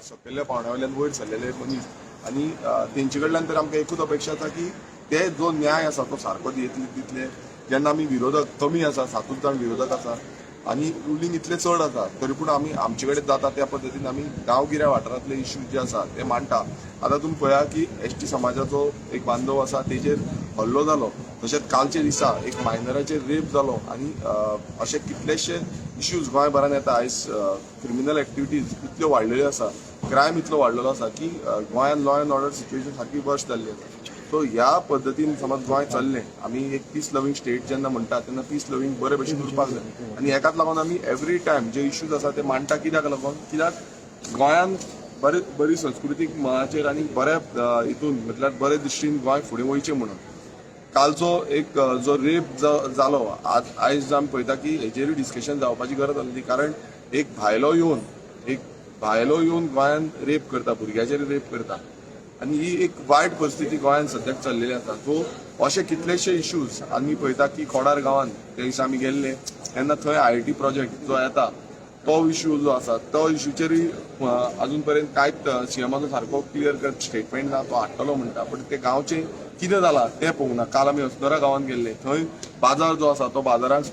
सकयल्या पावंड्या वयल्यान वयर सरलेले मनीस आनी तेंचे कडल्यान तर आमकां एकूच अपेक्षा आसा की ते जो न्याय आसा तो सारको दितले. जेन्ना आमी विरोधक कमी आसा, सातूच जाण विरोधक आसा आनी रुलींग इतले चड आसा, तरी पूण आमी आमचे कडेन जाता त्या पद्दतीन आमी गांवगिऱ्या वाठारांतले इश्यू जे आसा ते मांडटा. आतां तुमी पळया की एसटी समाजाचो एक बांधव आसा, तेजेर हल्लो जालो. तशेंच कालच्या दिसा एक मायनराचेर रेप जालो आनी अशे कितलेशे इश्यूज गोंयभरान येता. आयज क्रिमिनल एक्टिविटीज इतल्यो वाडलेल्यो आसा, क्रायम इतलो वाडलेलो आसा की गोंयान लॉ एंड ऑर्डर सिच्युएशन सारकी वर्स्ट जाल्ली आसा. सो ह्या पद्दतीन समज गोंय चल्लें, आमी एक पीस लवींग स्टेट जेन्ना म्हणटा तेन्ना पीस लवींग बरे भशेन उरपाक जाय आनी हेकाच लागून आमी एवरी टायम जे इश्यूज आसा ते मांडटा. कित्याक लागून? कित्याक गोंयान बरे बरी संस्कृतीक मळाचेर आनी बऱ्या हितून, म्हटल्यार बरे दृश्टीन गोंय फुडें वयचें म्हणून. कालचो एक जो रेप जालो, आज आयज आमी पळयता की हेजेरूय डिस्कशन जावपाची गरज आसली, कारण एक भायलो येवन गोंयान रेप करता, भुरग्याचेर रेप करता आनी ही एक वायट परिस्थिती गोंयान सद्याक चल्लेली आसा. सो अशे कितलेशे इश्यूज आमी पळयता की कोडार गांवान त्या दिसा आमी गेल्ले तेन्ना थंय आयआयटी प्रोजेक्ट जो येता तो इश्यू जो आसा, तो इश्यूचेरूय अजून पर्यंत कांयच सीएमाचो सारको क्लियर कट स्टेटमेंट ना. तो हाडटलो म्हणटा, पण ते गांवचे कितें जाला तें पळोवंक ना. काल आमी अस्नोरा गांवांत गेल्ले. थंय बाजार जो आसा तो बाजाराक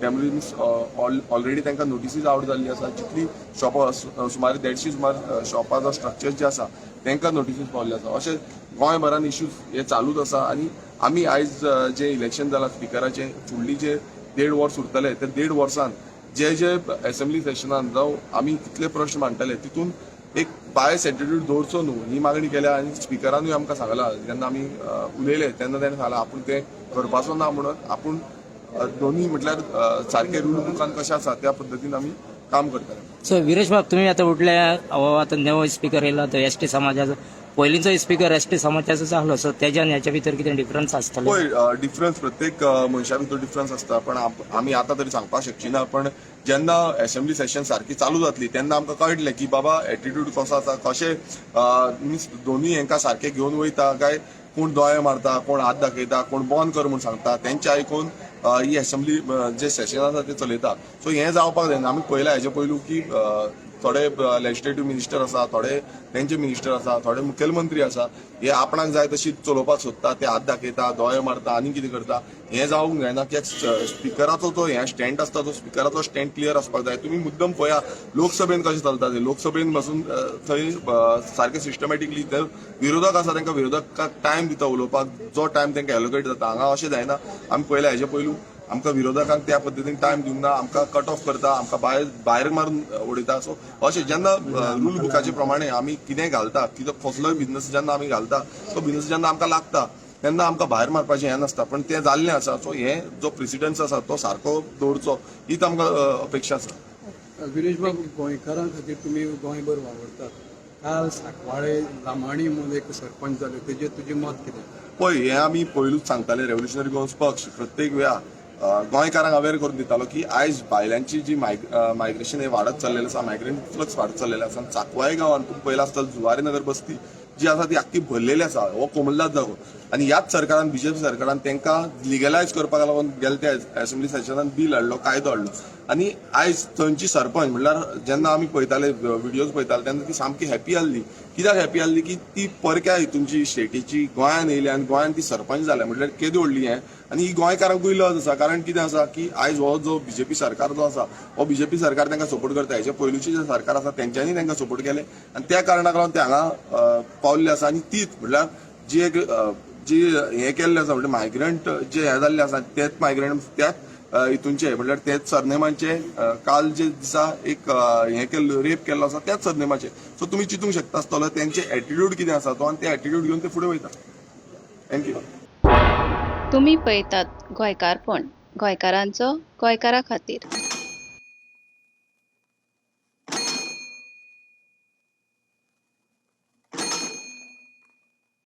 डेमोलिश, ऑलरेडी तांकां नोटिसीज आवट जाल्ली आसा. जितली शॉपां, सुमार 150 सुमार शॉपां जो स्ट्रक्चर जे आसा तांकां नोटिसीज पावल्ले आसा. अशें गोंयभरान इश्यूज हे चालूच आसा आनी आमी आयज जे इलेक्शन जाला स्पिकराचें, फुडली जे देड वर्स उरतले ते देड वर्सान जे जे असेंब्ली सेशनान जावं आमी कितले प्रश्न मांडटले, तितून एक बायस एटिट्यूड दवरचो न्हू ही मागणी केल्या. आनी स्पिकरानूय आमकां सांगला, जेन्ना आमी उलयले तेन्ना तेणें सांगलां आपूण तें करपाचो ना म्हणून. आपूण दोन्ही म्हटल्यार सारके रूल बुकान कशें आसा त्या पद्दतीन आमी काम करतले. सो विरेश बाब, तुम्ही आता उठल्या, अहो, आता नवो स्पीकर येयला तो एस टी समाजाचो. पयलींचो स्पीकर एस टी समाजाचो जालो, सो तेज्या आनी हेच्या भितर कितें डिफरन्स आसतलो? पळय, डिफरन्स प्रत्येक मनशा भितर डिफरन्स आसता, पण आमी आतां तरी सांगपाक शकची ना. पण जेन्ना असेंब्ली सेशन सारकी चालू जातली तेन्ना आमकां कळटलें की बाबा एटिट्यूड कसो आसा, कशें मिन्स दोनूय हेंकां सारकें घेवन वयता काय कोण दोळे मारता, कोण हात दाखयता, कोण बंद कर म्हूण सांगता, तेंचे आयकून ही असेंब्ली जे सेशन आसा ते चलयता. सो हें जावपाक जायना. आमी पळयलां हेजे पयलू की थोडे लेजिस्लेटिव्ह मिनिस्टर आसा, थोडे तेंचे मिनिस्टर आसा, थोडे मुखेलमंत्री आसा, हे आपणाक जाय तशी चलोवपाक सोदता. ते हात दाखयता, दोळे मारता आनी कितें करता. हें जावंक जायना, कित्याक स्पिकराचो जो हें स्टँड आसता, तो स्पिकराचो स्टँड क्लियर आसपाक जाय. तुमी मुद्दम पळया लोकसभेन कशें चलता ते. लोकसभेन बसून थंय सारकें सिस्टमॅटिकली ते विरोधक आसा तांकां विरोधकाक टायम दिता उलोवपाक, जो टायम तांकां एलोकेट जाता. हांगा अशें जायना. आमी पळयला हेजे पयलू आमकां विरोधकांक त्या पद्दतीन टायम दिवंक ना, आमकां कट ऑफ करता, आमकां भायर भायर मारून उडयता. सो अशें जेन्ना रूल बुकाचे प्रमाणे आमी कितेंय घालता, कितें कसलोय बिझनस जेन्ना आमी घालता, तो बिझनस जेन्ना आमकां लागता तेन्ना आमकां भायर मारपाचें हें नासता, पण तें जाल्लें आसा. सो हें जो प्रिसिडन्स आसा तो सारको दवरचो हीच आमकां अपेक्षा आसा. विरेश बाब, गोंयकारां खातीर तुमी गोंयभर वावुरतात. काल सांकवाळे लामाणी म्हणून एक सरपंच जाले, तेजेर तुजें मत कितें? पळय, हें आमी पयलूच सांगताले. रेव्होल्युशनरी गोवन्स पक्ष प्रत्येक वेळा गोंयकारांक अवेर करून दितालो की आयज भायल्यांची जी मायग्रेशन हे वाडत चल्लेलें आसा, मायग्रंट फ्लक्स वाडत चल्लेलें आसा. आनी सांकवाळे गांवांत तुमी पळयलां आसतलें, जुवारी नगर बस्ती जी आसा ती आख्खी भरलेली आसा. हो कोमलदाद जागो आनी ह्याच सरकारान, बीजेपी सरकारान तांकां लिगलायज करपाक लागून गेले त्या असेंब्ली सेशनान बील हाडलो, कायदो हाडलो. आनी आयज थंयची सरपंच म्हणल्यार जेन्ना आमी पळयताले, व्हिडियोज पळयताले, तेन्ना ती सामकी हॅपी आहली. कित्याक हॅपी आहली? की ती परक्या हितूनची स्टेटीची गोंयान येयली आनी गोंयान ती सरपंच जाल्या, म्हटल्यार केदी व्हडली हें. आनी ही गोंयकारांकूय लज आसा, कारण कितें आसा की आयज हो जो बीजेपी सरकार जो आसा, हो बीजेपी सरकार तांकां सपोर्ट करता. हेच्या पयलूचे जे सरकार आसा तेंच्यांनी तांकां सपोर्ट केले आनी त्या कारणाक लागून ते हांगा पावल्ले आसा. आनी तीच म्हटल्यार जी एक जी हें केल्लें आसा, म्हणजे मायग्रंट जे हे जाल्ले आसा, तेच मायग्रंट त्याच हितूनचे, म्हटल्यार तेच सरनेमांचे, काल जे दिसा एक हें केल्लो, रेप केल्लो आसा त्याच सरनेमाचे. सो तुमी चिंतूंक शकता आसतलो तेंचे एटिट्यूड कितें आसा तो आनी ते एटिट्यूड घेवन ते फुडें वयता. Thank you. तुमी पळयतात गोंयकारपण, गोंयकारांचो गोंयकारा खातीर.